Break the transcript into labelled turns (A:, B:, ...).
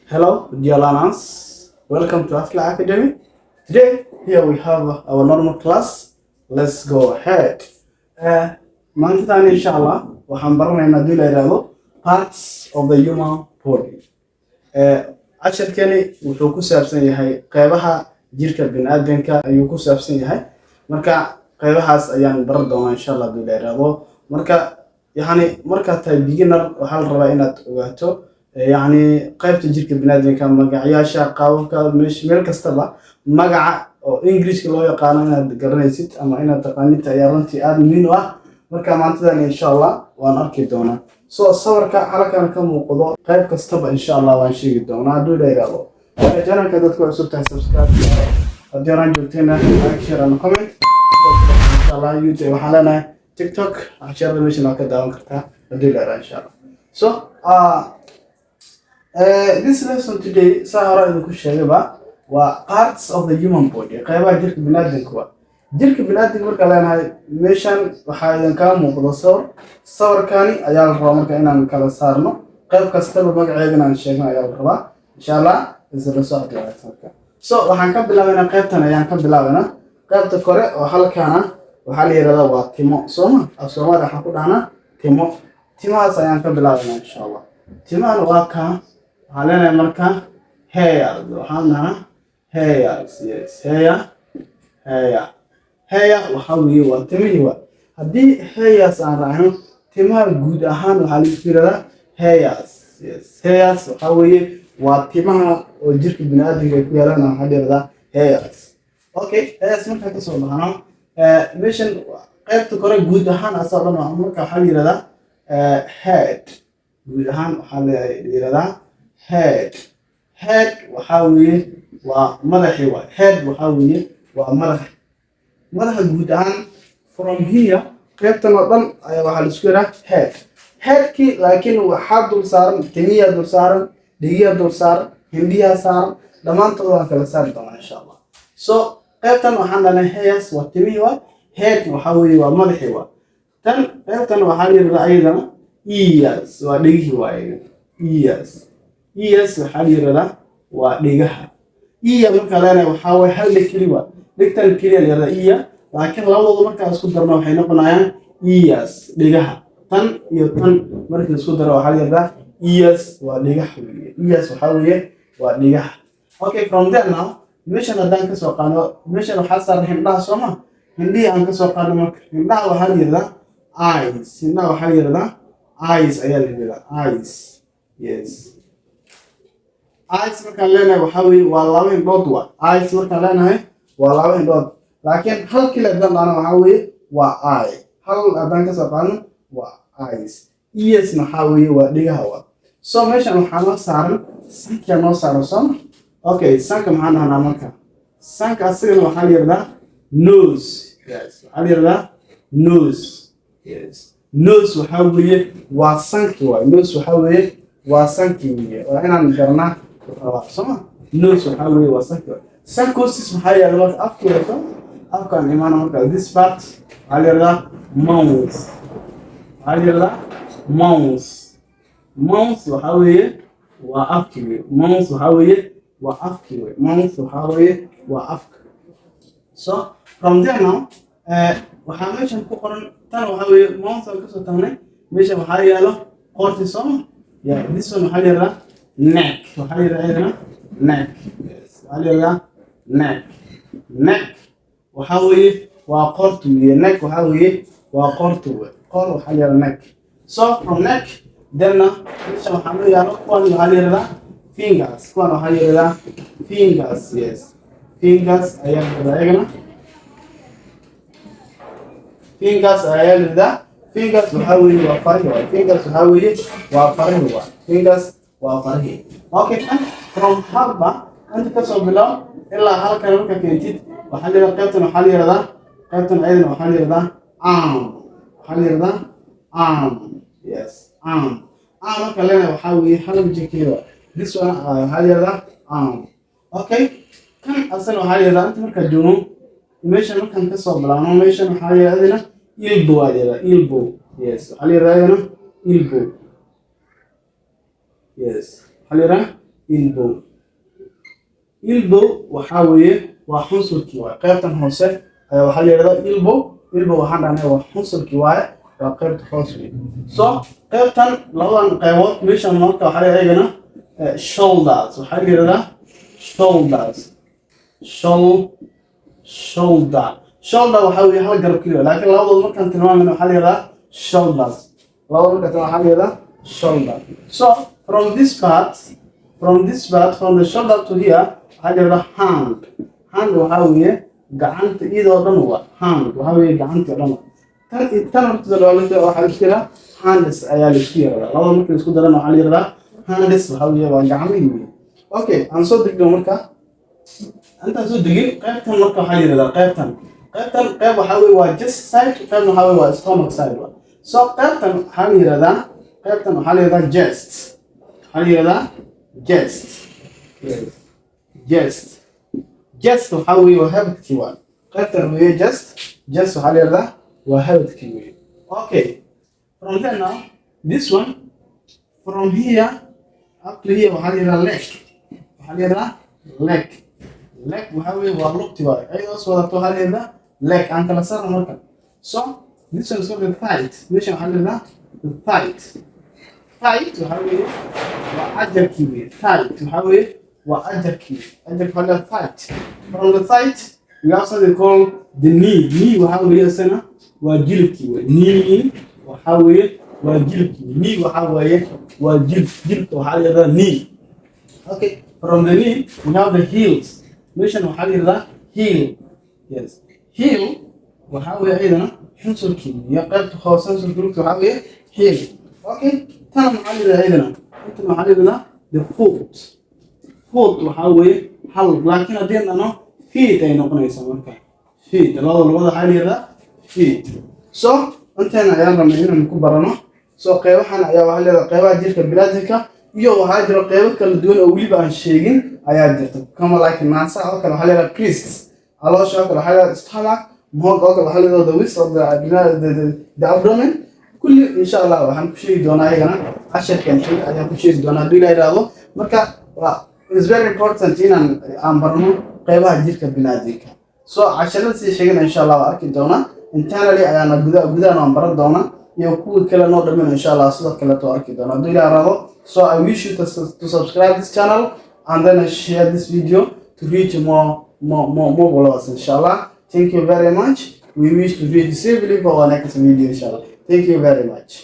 A: Hello, dear learners. Welcome to Afla Academy. Today, here we have our normal class. Let's go ahead. Maantadan insha Allah waxaan baranaynaa haddii la yidhaahdo parts of the human body. Casharkani wuxuu ku saabsan yahay qeybaha jirka bini'aadanka ayuu ku saabsan yahay. Marka qeybahaas ayaan baran doonaa insha Allah haddii la yidhaahdo. Marka yacni markaad tahay beginner, waxaa la rabaa inaad ogaato yacni qaybta jirka bini'aadanka, magacyaasha, qaababka, meesha meel kastaba magaca oo Englishka loo yaqaano inaad garanaysid ama inaad taqaanid ayaa runtii aada muhiim u ah. Marka maantadan insha Allah waan arki doonaa. So sawirka halkan ka muuqdo qayb kastaba insha Allah waan sheegi doonaa hadduu la yidhaahdo. Marka channelka dadku cusub tahay, subscribe. Haddii horaan joogtayna, like, share and comment. Insha Allah YouTube waxaan leenahay, TikTok casharada meeshan waa ka daawan kartaa haddii la yidhaahdo insha Allah. So this lesson today, saa hore idinku sheegayba, waa parts of the human body, qeybaha jirka biniaadamka. Waa jirka biniaadamka markaan leenahay, meeshan waxaa idinkaga muuqdo sawir. Sawirkani ayaa la rabaa marka inaan kala saarno, qayb kastaba magaceeda inaan sheegno ayaa la rabaa insha Allah. Isla socod wanaagsan. Marka so waxaan ka bilaabaynaa qaybtan ayaan ka bilaabaynaa. Qaybta kore oo halkaana waxaa la yidhahdaa waa timo, sooma? Af Soomaali waxaan ku dhahnaa timo. Timahaas ayaan ka bilaabaynaa insha Allah. Timahan waa kaa. Waxaan leenahay marka hair, waxaan dhahnaa hairs. Yes, hair, hair, hair waxaa weeye waa timihii. Waa haddii hairs aan raacno, timaha guud ahaan waxaa lagu yidhahdaa hairs. Yes, hairs waxaa weeye waa timaha oo jirka biniaadamka ay ku yaalaan, waxaa la yidhahdaa hairs. Okay, hairs markaan kasoo baxno, meeshan qaybta kore guud ahaan asoo dhan marka waxaa la yidhahdaa head. Guud ahaan waxaa la yidhahdaa head. Head waxaa weeye waa madaxii waay. Head waxaa weeye waa madax. Madaxa guud ahaan from here, qaybtan oo dhan ayaa waxaa la isku yidhaha head. Headkii laakiin waxaa dul saaran timiyaa dul saaran, dhegiyaa dul saaran, hindhiyaa saaran. Dhammaantood waan kala saari doonaa insha Allah. So qaybtan waxaan dhahnay hairs waa timihii waay. Head waxaa weeye waa madaxii waay. Tan qaybtan waxaa la yidhahdaa ayadana ears, waa dhegihii waay. Ears, ears waxaa la yidhahdaa waa dhegaha. Ear markaa leenahay waxaa waye hal dheg keli waa, dhegtan keliya la yidhahdaa ear. Laakiin labadooda markaa isku darno waxay noqonayaan ears, dhegaha. Tan iyo tan markii la isku daro waxaa la yidhahdaa ears, waa dhegaha weeye. Ears waxaa weeye waa dhegaha. Okay, from there now, meeshan haddaan kasoo qaadno, meeshan waxaa saaran hindhaha, sooma? Hindhihii aan kasoo qaadno. Marka hindhaha waxaa la yidhahdaa eyes. Hindhaha waxaa la yidhahdaa eyes ayaa la yidhahdaa, eyes. Yes, eyes markaan leenahay waxaa weeye waa laba indhood. Waa eyes markaan leenahay waa laba indhood, laakiin hal keli haddaan dhahno waxaa weeye waa eye. Hal haddaan kasoo qaadno waa eyes. Earsna waxaa weeye waa dhegaha waa. So meeshan waxaa noo saaran sanka noo saaran, sooma? Okay, sanka maxaan dhahnaa marka? Sanka asigana waxaa la yidhahdaa nose. Yes, waxaa la yidhahdaa nose. Yes, nose waxaa weeye waa sanki waay. Nose waxaa weeye waa sanki weeye. Waa inaan garanaa rabaa, sooma? Nose waxaa weeye waa sanki waay. Sanka hoostiis maxaa yaala marka? Afka waay, soo afkaan imaana. Marka this part waxaa la yidhahdaa mouth. Waxaa la yidhahdaa mouth. Mouth waxaa weeye waa afki weeye. Mouth waxaa weeye waa afki weeye. Mouth waxaa weeye waa afka. So from there now, waxaa meeshan ku qoran tan waxaa weeye mouth aan kasoo tagnay. Meeshan waxaa yaalo qoorti, sooma? Yeah, this one waxaa la yidhahdaa neck. Waxaa la yidhahdaa iyadana neck. Yes, waxaa la yidhahdaa neck. Neck waxaa weeye waa qoorta weeye. Neck waxaa weeye waa qoorta weeye. Qoor waxaa la yidhahdaa neck. So from neck thenna meesha waxaa loo yaalo kuwan waxaa la yidhahdaa fingers. Kuwan waxaa la yidhahdaa fingers. Yes, fingers ayaa la yidhahdaa iyagana. Fingers ayaa la yidhahdaa. Fingers waxaa weeye waa farihi waay. Fingers waxaa weeye waa farihi waay. Fingers waa farihi. Okay, tan from halba inta kasoo bilow ilaa halkan marka keentid waxaa la yidhahdaa qaybtan, waxaa la yidhahdaa qaybtan ayadana waxaa la yidhahdaa arm. Waxaa la yidhahdaa arm. Yes, arm. Arm marka leenahay waxaa weeye hal waji keliya waay. This one waxaa la yidhahdaa arm. Okay, kan asana waxaa la yidhahdaa inta markaa joogno, meeshan markaan kasoo bilaabno, meeshan waxaa la yidhahdaa iyadana elbow aa la yidhahdaa, elbow. Yes, waxaa la yidhahdaa iyadana elbow. Yes, waxaa la yidhahdaa Elbow. Elbow waxaa weeye waa xunsulkii waaye. Qaybtan hoose ayaa waxaa la yidhahdaa elbow. Elbow waxaan dhahnay waa xunsulkii waaye, waa qaybta hoos weeye. So qaybtan, labadan qaybood meeshan marka waxaa la iyagana shoulders. Waxaa la yidhahdaa shoulders. Shoulder, shoulder waxaa weeye hal garab keliya, laakiin labadooda markaan tilmaamayno waxaa la yidhahdaa shoulders. Labada markaan tilmaamno waxaa la yidhahdaa shoulder. So from this part, from the shoulder to here, waxaa la yidhahdaa hand. Hand waxaa weeye gacanta iyadoo dhan waa hand. Waxaa weeye gacantii oo dhan waa tan iyo tan. Horta waxaa la isku yidhahdaa hands ayaa la isku yidhahdaa. Labada marka la isku darana waxaa la yidhahdaa hands. Waxaa weeye waa gacmihii weeye. Okay, aan soo degno. Marka intaan soo degin, qaybtan marka waxaa la yidhahdaa qaybtan qayb waxaa weeye waa chest side, qaybna waxaa weeye waa stomach side wa. So qaybtan waxaa la yidhahdaa, qaybtan waxaa la yidhahdaa chest. Waxaa la yidhahdaa chest. Yes, chest. Chest waxaa weeye waa habadkii waa. Qaybtan weeye chest. Chest waxaa la yidhahdaa waa habadkii weeye. Okay, from there now, this one, from here up to here, waxaa la yidhahdaa leg. Waxaa la yidhahdaa leg. Leg waxaa weeye waa lugti waaye. Ayadoo soo wadato waxaa la yidhahdaa leg. Aan kala saarno marka. So this one is called the thigh. Meeshan waxaa la yidhahdaa the thigh. Thigh waxaa weeye waa ajarkii weeye. Thigh waxaa weeye waa ajarkii. Ajarka waxaa la yidhahdaa thigh. From the thigh we have something called the knee. Knee waxaa weeye isana waa jilibkii weeye. Knee waxaa weeye waa jilibkii. Knee waxaa weeye waa jilib. Jilibka waxaa la yidhahdaa knee. Okay, from the knee we have the heels. Meeshan waxaa la yidhahdaa heel. Yes, heel waxaa weeye iyadana xunsulkii iyo qaybta hoose, xunsulka lugta waxaa weeye heel. Okay, tan maxaa la yidhahdaa iyadana? Intan waxaa la yidhahdaa the foot. Foot waxaa weeye hal, laakiin haddii aan dhahno feet ay noqonaysaa. Marka feet, labada labada waxaa la yidhahdaa feet. So intan ayaan rabnay inaan ku barano. So qeybahan ayaa waxaa la yidhahdaa qeybaha jirka biniaadamka, iyo waxaa jira qeybo kala duwan oo weliba aan sheegin ayaa jirta, kama like naasaha oo kale waxaa la yidhahdaa breasts, caloosha oo kale waxaa la yidhahdaa stomach, moog oo kale waxaa la yidhahdaa the waist of the abdomen. Kulli insha Allah waxaan ku sheegi doonaa iyagana casharkan xiga ayaan ku sheegi doonaa, haddii la yidhaahdo. Marka waa it's very important inaan aan barno qeybaha jirka biniaadamka. So casharada sii sheegana insha Allah waa arki doonaa. Internally ayaana gudaha gudahan waan baran doonaa, iyo kuwa kale noo dhamin insha Allah sidoo kaleeto arki doonaa, haddii la yidhaahdo. So I wish you to subscribe this channel and then share this video to reach more followers, inshallah. Thank you very much. We wish to reach safely for our next video, inshallah. Thank you very much.